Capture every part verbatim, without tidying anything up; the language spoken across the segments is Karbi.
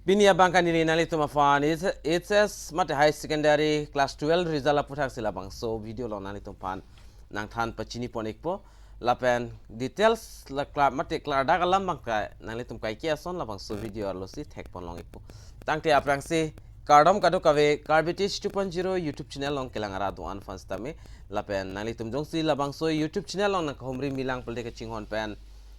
Pini abang kanili nanglitum aphan H S mate High Secondary Class twelve result aputhaksi labangso video along nanglitum aphan nangthan pachini pon ikpo. Lapen details la kla mate klardak alam abang ka nanglitum kaike ason labangso video arlosi thek pon long ikpo. Tangte aphrangsi kardom kadokave Karbi Teach two point zero YouTube channel along kelang ara do-an aphan sitame. Lapen nanglitum jongsi labangso YouTube channel along nangkahumri milang pulote kachinghon pen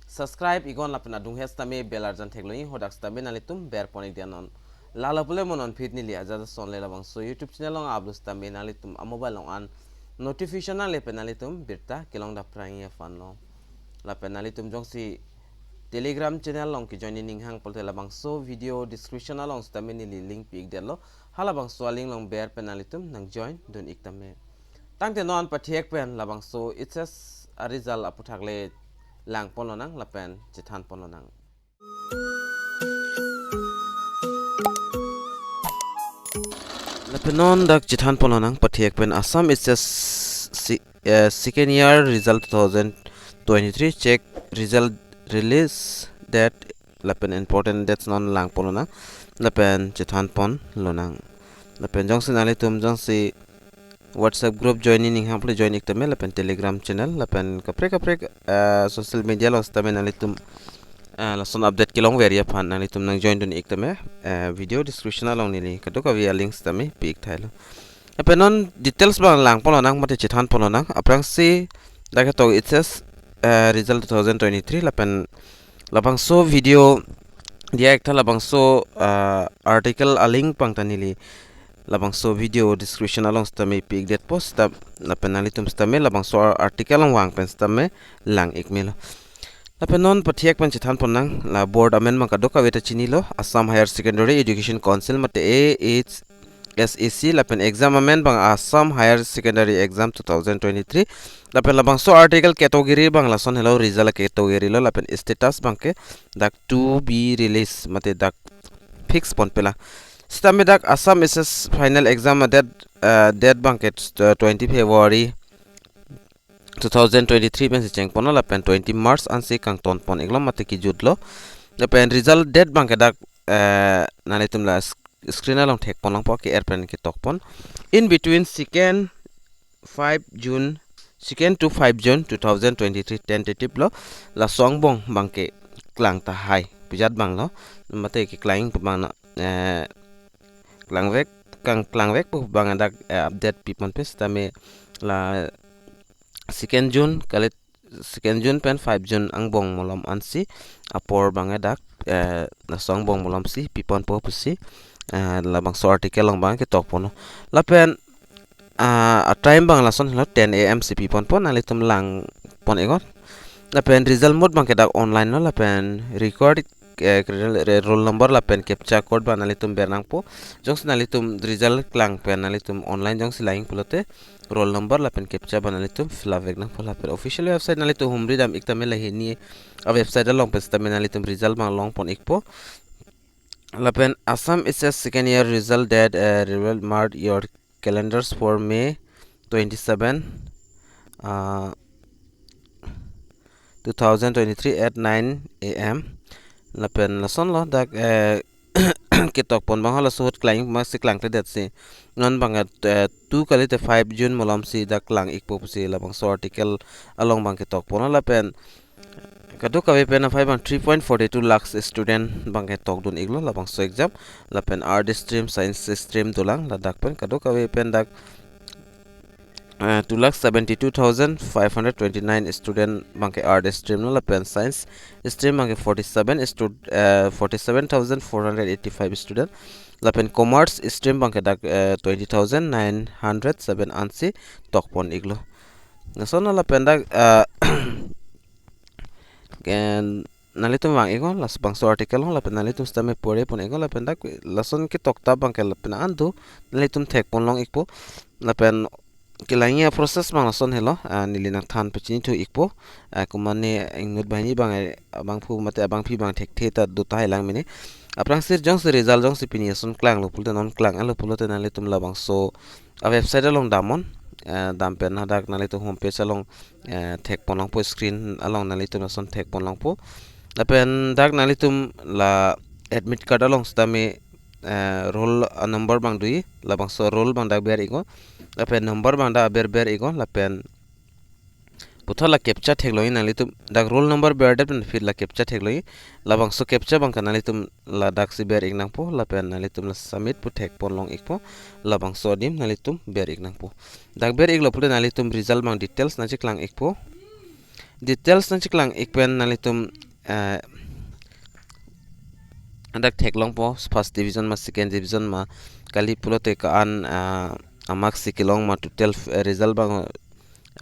subscribe iknon lapen adung hes tame bell arjan theklong, hadak sitame nanglitum ber pon ik diya non. Lalo pule mo non phit neli ajat ason le labangso YouTube channel along upload sitame nanglitum a mobile along an notification nangle pen nanglitum birta kelong dapprang aphan lo. Lapen nanglitum jongsi Telegram channel along kejoin ninghang pulote labangso video description along sitame neli link pi ik detlo. Halabangso a-link along ber pen nanglitum nang join dun ik tame. Tangte non pathek pen labangso H S a-result aputhak le lang pon lonang lapen chethan pon lonang. Lapen non dak chethan pon lonang pathek pen Assam H S si-, eh, second year result two thousand twenty-three check result release date lapen important dates non lang pon lonang lapen chethan pon lonang. Lapen jongsi nanglitum jongsi WhatsApp group join ninghang pulote join ik tame lapen Telegram channel lapen kaprek kaprek, eh, social media along sitame nanglitum, eh, lason update kelongver aphan nanglitum nang join dun ik tame, eh, video description along neli kadokave a-link sitame pi ik thailo. Lapen non details abang lang pon lonang mate chethan pon lonang. Aphrangsi dak ketok H S, eh, result two thousand twenty-three lapen labangso video diya ik tha labangso, eh, article a-link abang ta neli labangso video description along sitame pi ik detpo sita lapen nanglitum sitame labangso article along vang pen sitame lang ik melo. Lapen non pathek pen chethan pon nang, la board amen abang kadokave ta chinilo, Assam Higher Secondary Education Council mate A H S E C, lapen exam amen abang Assam Higher Secondary Exam two thousand twenty-three. Lapen labangso article category abang lason helo, result category lo, lapen status abang ke dak to be release mate dak fix pon pela. Sitame dak Assam H S final exam a-date, eh, date abang ke, eh, twenty February two thousand twenty-three pensi cheng ponlo lapen twenty March ansi kangton pon iklo mate kejutlo. Lapen result date abang ke dak, eh, nanglitum la sk-, screen along thek pon longpo, ke-er pen ketok pon. In between second five June, second to five June two thousand twenty-three tentative lo, laso angbong abang ke klang tahai pu ajat abang lo, mate keklang pu abang na, eh, klangvek, kang klangvek pu abang dak, eh, update pi pon pen sitame la second June kali, second June pen five June angbong malom ansi apor abang dak, eh, laso angbong malomsi pi ponpo pusi, eh, labangso article along abang ketok ponlo. Lapen, ah, a-time abang lason helo ten A M si pi ponpo, nanglitum lang pon iknon. Lapen result mode abang ke dak online lo, lapen record, eh, credential, re-, roll number lapen captcha code abang nanglitum ber nangpo. Jongsi nanglitum result klang pen nanglitum online jongsi lang ik pulote roll number lapen captcha abang nanglitum fill up vek nangpo, lapen official website nanglitum humri dam ik tame, la hini a-website along pen sitame nanglitum result abang long pon ikpo. Lapen Assam H S second year result date, eh, reveal, mark your calendars for May twenty-seven, uh, two thousand twenty-three at nine A M. Lapen lason lo dak, eh, ketok pon abang halaso ahut klang ik ma si klangkledetsi. Non abang, eh, two kalite five June malomsi dak klang ikpo pusi labangso article along abang ketok ponlo, lapen kadokave pen aphai abang three point four two lakhs student abang ketok dun iklo labangso exam. Lapen art stream, science stream dolang, ladak pen kadokave pen dak, eh, two lakh seventy-two thousand five hundred twenty-nine student abang ke art stream lo, lapen science stream abang ke forty-seven stud-, eh, forty-seven thousand four hundred eighty-five student, lapen commerce stream abang ke dak, eh, twenty thousand nine hundred seven ansi tok pon iklo. Lason lapen dak, eh, ken nanglitum vang iknon, labangso article along, lapen nanglitum sitame pore pon iknon, lapen dak lason ketok ta abang ke lapen an do, nanglitum thek pon long ikpo, lapen kelangji a-process abang lason helo, ah, neli nangthan pachini thu ikpo, ah, kumane ingnut banghini abang, eh, abangphu mate abangpi abang thekthe ta do tahai lang mene. Aphrangsi jongsi result jongsi pini ason klanglo pulote, non klang-etlo pulote nanglitum labangso a-website along damnon, eh, dam pen hadak nanglitum homepage along, eh, thek pon longpo, screen along nanglitum lason thek pon longpo. Lapen dak nanglitum la admit card along sitame, eh, roll a-number abang do-i, labangso roll abang dak ber iknon, lapen number abang dak aber ber iknon, lapen puthot la captcha theklong-i nanglitum, dak roll number berdet pen aphi la captcha theklong-i, labangso captcha abangke nanglitum ladaksi ber ik nangpo, lapen nanglitum la submit pu thekpon long ikpo, labangso adim nanglitum ber ik nangpo. Dak ber iklo pulote nanglitum result abang details nangcheklang ikpo. Details nangcheklang ik pen nanglitum, eh, dak theklongpo, first division ma, second division ma, kali pulote ko-an, ah, a-marks si kelong ma, total, eh, result abang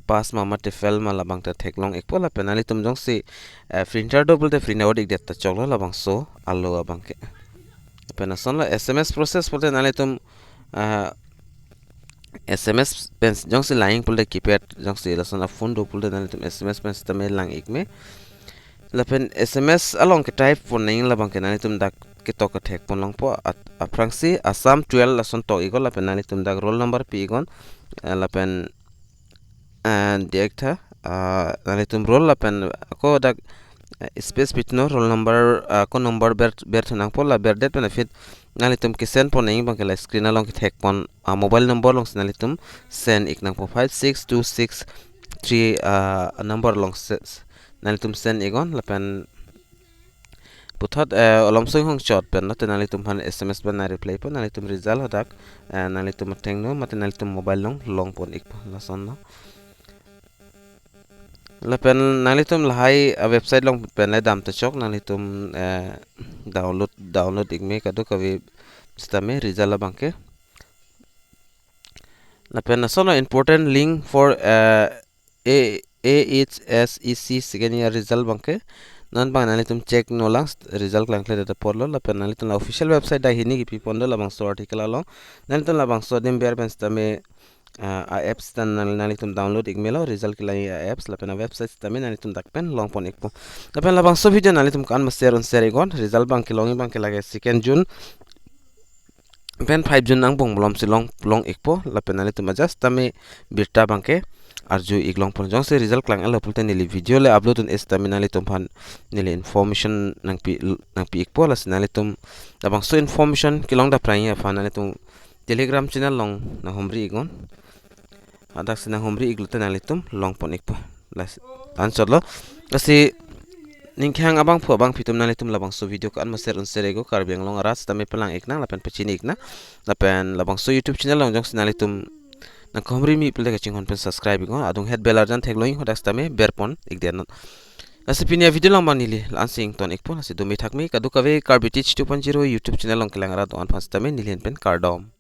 pass ma mate fail ma, labang ta theklong ikpo. Lapen nanglitum jongsi, eh, printer do pulote print out ikdet ta choklo, labangso alo abangke. Lapen lasonlo S M S process pulote nanglitum, ah, S M S pen jongsi lang pulote keypad, jongsi lason a-phone do pulote nanglitum S M S pen sitame lang ik me. Lapen S M S along ke type pon nangji labangke nanglitum dak ketok kethek pon longpo, at-, aphrangsi Assam twelve lason tok iknon, lapen nanglitum dak roll number pi iknon, eh, lapen, eh, diak tha, ah, nanglitum roll lapen ako dak, eh, space pitno, roll number, ah, ako number ber, berthu nangpo, la berdet pen aphi nanglitum ke-send pon nangji abangke la screen along kethek pon, ah, mobile number alongsi nanglitum send ik nangpo, five six two six three, ah, number along se-, nanglitum send iknon, lapen puthot, eh, olom soi hong chot pen lote nanglitum aphan S M S pen nang reply po, nanglitum result hadak, eh, nanglitum athengno mate nanglitum mobile along long pon ikpo, lasonlo. Lapen nanglitum lahai a-website along pen le dam ta chok, nanglitum, eh, download, download ik me kadokave sitame result abangke. Lapen lasonlo important link for, eh, A, A H S E C second year result abangke. Non abang nanglitum check non lang, result klangkle det apotlo, lapen nanglitum la official website dak hini kipi pon do labangso article along. Nanglitum labangso adim ber pen sitame, ah, a-apps ta nang, nanglitum download ik melo, result kelang a-apps, lapen a-website sitame nanglitum dak pen long pon ikpo. Lapen labangso video nanglitum ko-an ma share un share iknon, result abang kelong abangke lake second June pen five June angbong malomsi long, long ikpo, lapen nanglitum ajat sitame birta abangke arju ik long pon. Jongsi result klang-etlo pulote neli video le upload un-e sitame nanglitum aphan neli information nangpi, nangpi ikpo, lasi nanglitum labangso information kelong dapprang aphan nanglitum Telegram channel along nanghumri iknon. Hadaksi nanghumri iklote nanglitum long pon ikpo. Lasi anchotlo. Lasi ningkhang abangphu abangphi atum nanglitum labangso video ko-an ma share un share iknon, Karbi Anglong arat sitame palang ik nang lapen pachini ik nang. Lapen labangso YouTube channel along jongsi nanglitum nangkehumri me pulote kachinghon pen subscribe iknon, adung het bell arjan theklong-i, hadak sitame ber pon ik det non. Lasi pini a-video along abang neli la-ansi ington ikpo, lasi dome thakme kadokave Karbi Teach two point zero YouTube channel along kelang arat do-an aphan sitame neli ahin pen kardom.